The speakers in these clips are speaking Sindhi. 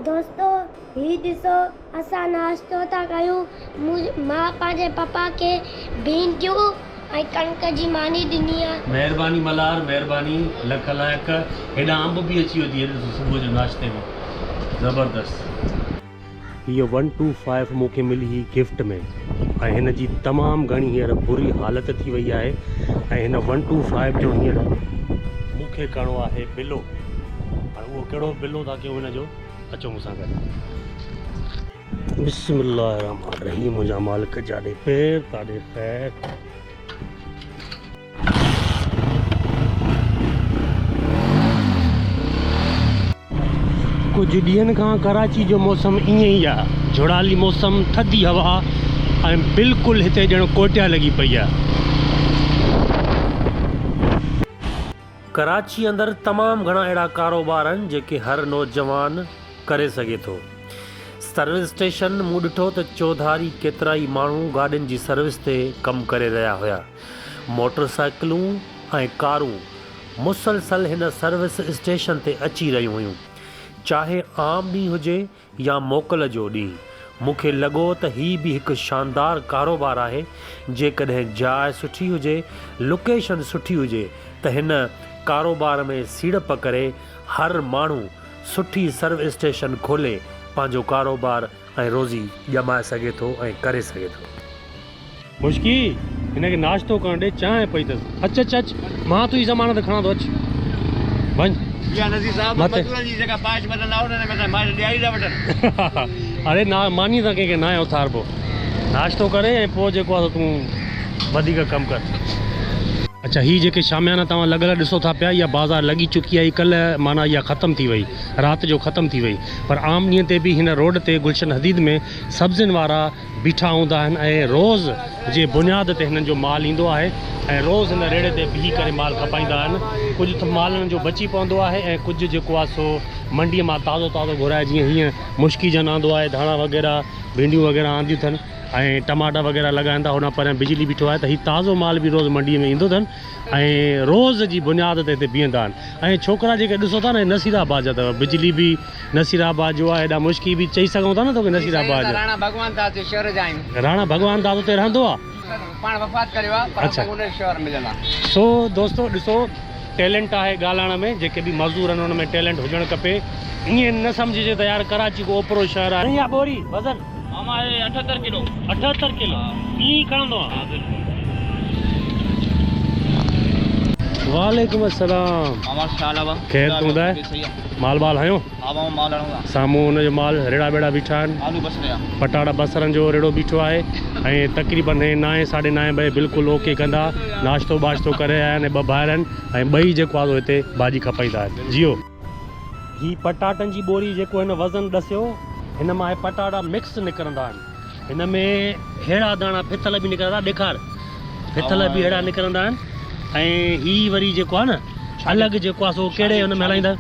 دوستو هي ڏسو اسان ناشتو ٿا ڪيون مون مان پنهنجي پپا کي ڀينڊيون ۽ ڪڻڪ جي ماني ڏني آ. مهرباني ملهار مهرباني لک لائق هيڏانهن انب به اچي ويو ٿي ڏسو صبح جو ناشتي ۾ زبردست. هيء ون ٽو فائيو مون کي ملي هئي گفٽ ۾ ۽ هن جي تمام گهڻي هينئر بري حالت ٿي وئي آهي ۽ هن ون ٽو فائيو جو هينئر مون کي ڪرڻو آهي بلو. هاڻي اهو ڪهڙو بلو ٿا ڪيون هن جو اچو مون سان گڏ. بسم الله الرحمن الرحيم منهنجا مالڪ جاڏي پير تاڏي خير. ڪجهه ڏينهن کان ڪراچي جو موسم ائين ئي آ جهڙالي موسم ٿڌي هوا ۽ بلڪل هتي ڄڻ ڪوٽيا لڳي پئي آ. ڪراچي اندر تمام گهڻا اهڙا ڪاروبار آهن جيڪي هر نوجوان ڪري سگهي ٿو. سروس اسٽيشن مون ڏٺو ته چوڌاري ڪيترائي ماڻهو گاڏين جي سروس تي ڪم ڪري رهيا هيا. موٽر سائيڪلون ۽ ڪارون مسلسل هن سروس اسٽيشن تي اچي رهيون هيون. چاهي عام ڏينهن هجي يا موڪل جو ڏينهن. مون کي لڳو ته هي به هڪ شاندار ڪاروبار آهي، جيڪڏهن جاء سٺي هجي، لوڪيشن سٺي هجي ته هن ڪاروبار ۾ سيڙپ ڪري هر ماڻهو سٺي سروس اسٽيشن کولي پنهنجو ڪاروبار ۽ روزي ڄمائي سگهي ٿو ۽ ڪري سگهي ٿو. مشڪي، هن کي ناشتو ڪرڻ ڏي، چانهه پئي اٿس. اچ اچ اچ، مان تنهنجي ضمانت کڻان ٿو، اچ وڃ. يا نذير صاحب مٿي. مزورن جي جيڪا پائش وٺندا انهن ۾ ته مائٽ ڏياري ٿا وٺن. اڙي نا مانيء سان ڪنهن کي ناهي اٿاربو. ناشتو ڪري ۽ پوء جيڪو آهي سو تون وڌيڪ ڪم ڪر. اڇا هي جيڪي شاميانا توهان لڳل ڏسو ٿا پيا اها بازار لڳي چڪي آهي ڪلهه معنيٰ اها ختم ٿي وئي رات جو ختم ٿي وئي پر عام ڏينهن تي به هن روڊ تي گلشن حديد ۾ سبزين وارا بيٺا هوندا آهن ۽ روز جي بنياد تي هنن جو مال ايندو آهي ۽ روز هن ريڙهي تي بيهي ڪري مال کپائيندا آهن ڪجهه ته مال هنن جو بچي پوندو آهي ۽ ڪجهه جيڪو آهي سو منڊيء مان تازو تازو گهرائي جيئن هيئن مشڪي جن آندو آهي ڌاڻا وغيره ڀينڊيون وغيره آنديون اٿن ۽ ٽماٽا وغيره لڳائن ٿا هوڏانهن پريان بجلي بيٺو آهي ته هي تازو مال به روز منڊيء ۾ ايندو اٿن ۽ روز جي بنياد تي هتي بيهندا آهن ۽ ڇوڪرا جيڪي ڏسو ٿا نه هي نصير آباد جا اٿو بجلي به نصير آباد جو آهي هيڏانهن مشڪي به چئي سگهون ٿا نه توکي جي نصير سائين آباد اسان جو راڻا ڀڳوان داس جي شهر جا آهيون. راڻا ڀڳوان داس اتي رهندو آ. پاڻ وفات ڪريو آ پر اڇا اسان کي ان جو شهر مليل آ. سو دوستو ڏسو ٽيلنٽ آهي ڳالهائڻ ۾ جيڪي به مزدور آهن ان ۾ ٽيلنٽ هجڻ کپي ائين نه سمجهجي ته يار ڪراچي ڪو اوپرو شهر آهي. اها ٻوري وزن. ماما هي 78 ڪلو. 78 ڪلو ائين ئي کڻندو آ. ها بلڪل. وعليڪم السلام. ماما ڇا حال آ با. خير تون ٻڌاء. مال بال هنيو؟ ها ماما مال هڻون ٿا. سامهون ان جو مال ريڙها ٻيڙا بيٺا آهن. آلو بصر جا. پٽاڙا بصرن جو ريڙهو بيٺو آهي ۽ تقريبن هي نائين ساڍي نائين بجي بلڪل اوڪي ڪندا ناشتو ٻاشتو ڪري آيا آهن ۽ ٻه ڀائر آهن ۽ ٻئي جيڪو آهي سو هتي ڀاڄي کپائيندا آهن. جيو. هي پٽاٽن جي ٻوري جيڪو هن وزن ڏسيو هن مان هي پٽاٽا مڪس نڪرندا آهن. هن ۾ ههڙا داڻا ڦٿل به نڪرندا ڏيکار ڦٿل به ههڙا نڪرندا آهن ۽ هي وري جيڪو آهي نه الڳ جيڪو آهي سو ڪهڙي هن ۾ هلائيندا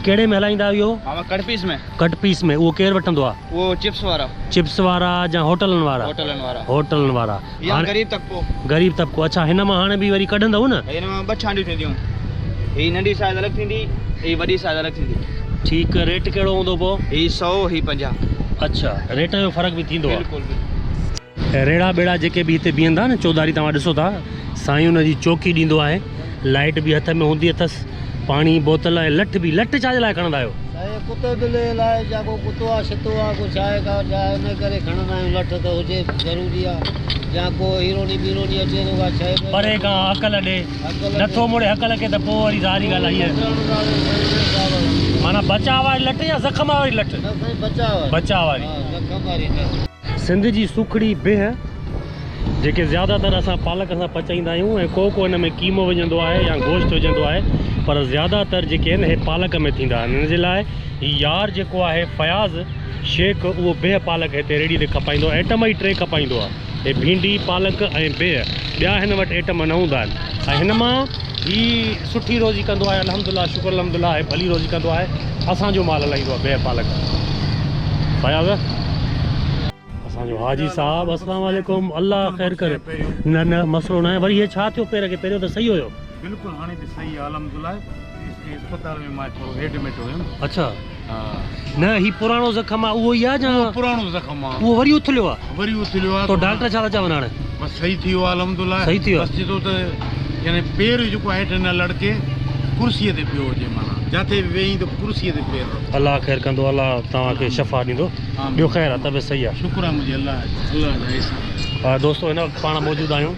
ڪهڙي ۾ هلائيندا اهو ماما ڪٽ پيس ۾ ڪٽ پيس ۾ اهو ڪير وٺندو آهي اهو چپس وارا چپس وارا يا هوٽلن وارا هوٽلن وارا هوٽلن وارا يا غريب طبقو غريب طبقو اڇا هن مان هاڻي به وري ڪڍندؤ نه هن مان ٻه ڇانڊيون ٿينديون هي ننڍي سائيز الڳ ٿيندي هي وڏي سائيز الڳ ٿيندي. ٺيڪ ريٽ ڪهڙو هوندو پوء؟ هي سئو هي 50. اڇا ريٽ جو فرق به ٿيندو آ. بلڪل بلڪل. ريڙها ٻيڙها جيڪي به هتي بيهندا نه چوڌاري توهان ڏسو ٿا سائين ان جي چوڪي ڏيندو آهي لائيٽ به هٿ ۾ هوندي اٿس پاڻي بوتل ۽ لٺ به لٺ ڇا جي لاء کڻندا آهيو؟ سائين ڪتي ٻلي لاء يا ڪو ڪتو آ ڇتو آ ڪو ڇا آهي ڪا ڇا آهي ان ڪري کڻندا آهيون لٺ ته هجي ضروري آ يا ڪو هيروني بيروني اچي ٿو ڪا شيء به پري کان عقل ڏي نٿو مڙي عقل کي ته پوء وري ظاهري ڳالهه آهي معنيٰ بچاء واري لٺ يا زخم واري لٺ؟ نه سائين بچاء واري. بچاء واري. ها زخم واري نه. سنڌ جي سوکڙي بيهه جيڪي زياده تر اسان پالڪ سان پچائيندا آهيون ۽ ڪو ڪو ان ۾ قيمو وجهندو آهي يا گوشت وجهندو آهي پر زياده تر جيڪي آهن اهي پالڪ ۾ ٿيندا آهن ان جي لاء هي يار جيڪو آهي فياض شيخ اهو بيهه پالڪ هتي ريڙهي تي کپائيندو آهي ايٽم ئي ٽي کپائيندو آهي هي ڀينڊي پالڪ ۽ بيهه ٻيا هن وٽ ايٽم نه هوندا آهن ۽ هن مان هي سٺي روزي ڪندو آهي الحمدلله شڪر الحمدلله هي ڀلي روزي ڪندو آهي اسان جو مال هلائيندو آهي بيهه پالڪ فياض. اسان جو حاجي صاحب اسلام عليڪم الله خير ڪري نه نه مسئلو ناهي وري هي ڇا ٿيو پير کي پهريون ته صحيح هيو. بلڪل هاڻي به صحيح آ الحمدلله اسپتال ۾ مان ٿورو ايڊمٽ هيم. اڇا ها. نه هي پراڻو زخم آ اهو ئي آ جا اهو پراڻو زخم آ. اهو وري اٿليو آ. وري اٿليو آ تو ڊاڪٽر ڇا ٿا چون هاڻي؟ بس صحيح ٿي ويو آ الحمدلله. صحيح ٿي ويو آ. بس چي ٿو ته يعني پير جيڪو آ هيٺ نه لڙڪي ڪرسي تي پيو هجي معنيٰ جاٿي به ويهين ته ڪرسي تي پير رک. الله خير ڪندو الله توهان کي شفا ڏيندو. ٻيو خير آ طبيعت صحيح آ. شڪر آ منهنجي الله جو الله جا احسان. دوستو هن وقت پاڻ موجود آهيون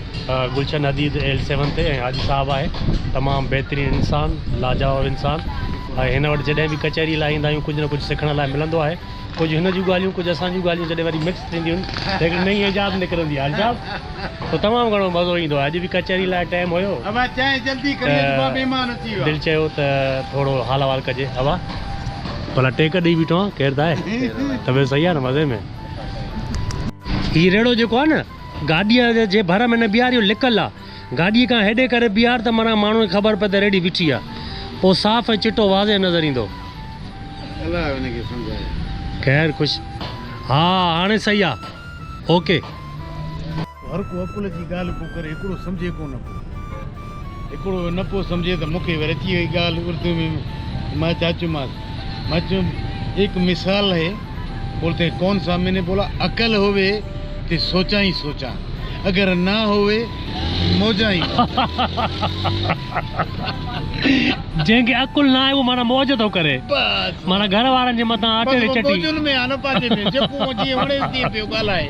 گلشن حديد ايل سيون تي ۽ حاجي صاحب آهي تمام بهترين انسان لاجواب انسان ۽ هن وٽ جڏهن به ڪچهري لاء ايندا آهيون ڪجهه نه ڪجهه سکڻ لاء ملندو آهي ڪجهه هن جون ڳالهيون ڪجهه اسان جون ڳالهيون جڏهن وري مڪس ٿينديون آهن ته هڪڙي نئين ايجاد نڪرندي آهي حاجي صاحب ته تمام گهڻو مزو ايندو آهي اڄ به ڪچهري لاء ٽائيم هيو ابا چانهه جلدي کڻي اچ با مهمان اچي ويا. دل چيو ته ٿورو حال احوال ڪجي ابا ڀلا ٽيڪ ڏئي بيٺو آهان ڪير ته آهي طبيعت صحيح آهي نه مزي ۾. هي ريڙهو جيڪو آهي نه گاڏيء جي ڀر ۾ نه بيهار اهو لڪل آهي گاڏيء کان هيڏي ڪري بيهار ته معنيٰ ماڻهوء کي خبر پئي ته ريڙهي بيٺي آهي پوء صاف ۽ چٽو واضح نظر ايندو. الله ان کي سمجهائي. خير خوش ها هاڻي صحيح آ اوڪي. هر ڪو عقل جي ڳالهه پيو ڪري هڪڙو سمجهي ڪونه پيو. هڪڙو نه پيو سمجهي ته مون کي وري اچي وئي ڳالهه اردو ۾ مان ڇا چيومانس مان چيم ايڪ مثال هي بولتي هي ڪون سا مين ني بولا عقل هووي تي سوچان ئي سوچان اگر نه هووي موجان ئي موجان. جنهن کي عقل نه آهي اهو معنيٰ موج ٿو ڪري. بس. معنيٰ گهر وارن جي مٿان آٽي بس تي اهو چٽي. موجن ۾ آ نه پنهنجي ۾ جيڪو جيئن وڻيس تيئن پيو ڳالهائي.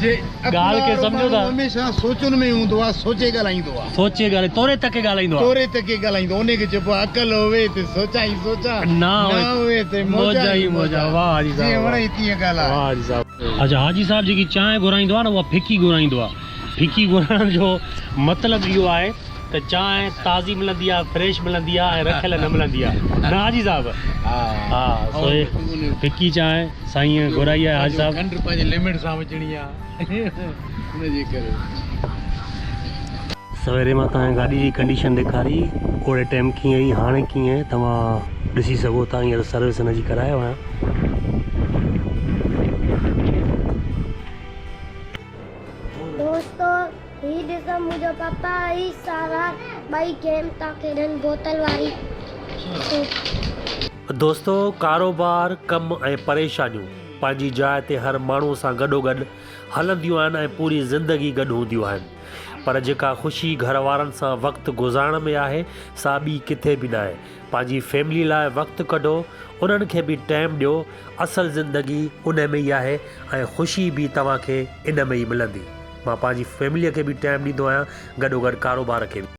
جي عقل ڳالهه کي وارو سمجهو ٿا. ماڻهو هميشه سوچن ۾ ئي هوندو آ سوچي ڳالهائيندو آ. سوچي ڳالهائي توري تڪي ڳالهائيندو آ. توري تڪي ڳالهائيندو انهي کي چئبو آ عقل هوي ته سوچان ئي سوچان نه نه هوي ته موجان ئي موجان. واهه حاجي صاحب جيئن واهه. وڻئي تيئن ڳالهاء. واهه حاجي صاحب. اڇا حاجي صاحب جيڪي چانهه گهرائيندو آ نه اها ڦڪي گهرائيندو آ. ڦڪي گهرائڻ جو مطلب اهو آهي ته چانهه تازي ملندي آ فريش ملندي آ ۽ رکيل نه ملندي آ نه حاجي صاحب ها سو هي ڦڪي چانهه سائين گهرائي آهي حاجي صاحب. کنڊ پنهنجي لمٽ سان وجهڻي آ ان جي ڪري. سويري مان توهان کي گاڏي جي ڪنڊيشن ڏيکاري اوڙي ٽيم ڪيئن هئي هاڻي ڪيئن آهي توهان ڏسي سگهو ٿا هينئر سروس هن جي ڪرايو آهيان. دوستو هي ڏسو منهنجو پاپا ۽ سارا ٻئي گيم ٿا کيڏن بوتل واري. دوستو ڪاروبار، ڪم ۽ پريشانيون پنهنجي جاء تي هر ماڻهو سان گڏوگڏ هلنديون آهن ۽ پوري زندگي گڏ هونديون آهن پر جيڪا خوشي گهر وارن سان وقت گذارڻ ۾ آهي سا ٻي ڪٿي به ناهي پنهنجي فيملي لاء وقت ڪڍو انهن کي به ٽائيم ڏيو اصل زندگي ان ۾ ئي آهي ۽ خوشي به توهان کي ان ۾ ئي ملندي. مان پنهنجي فيمليء کي به ٽائيم ڏيندو آهيان گڏوگڏ ڪاروبار کي به.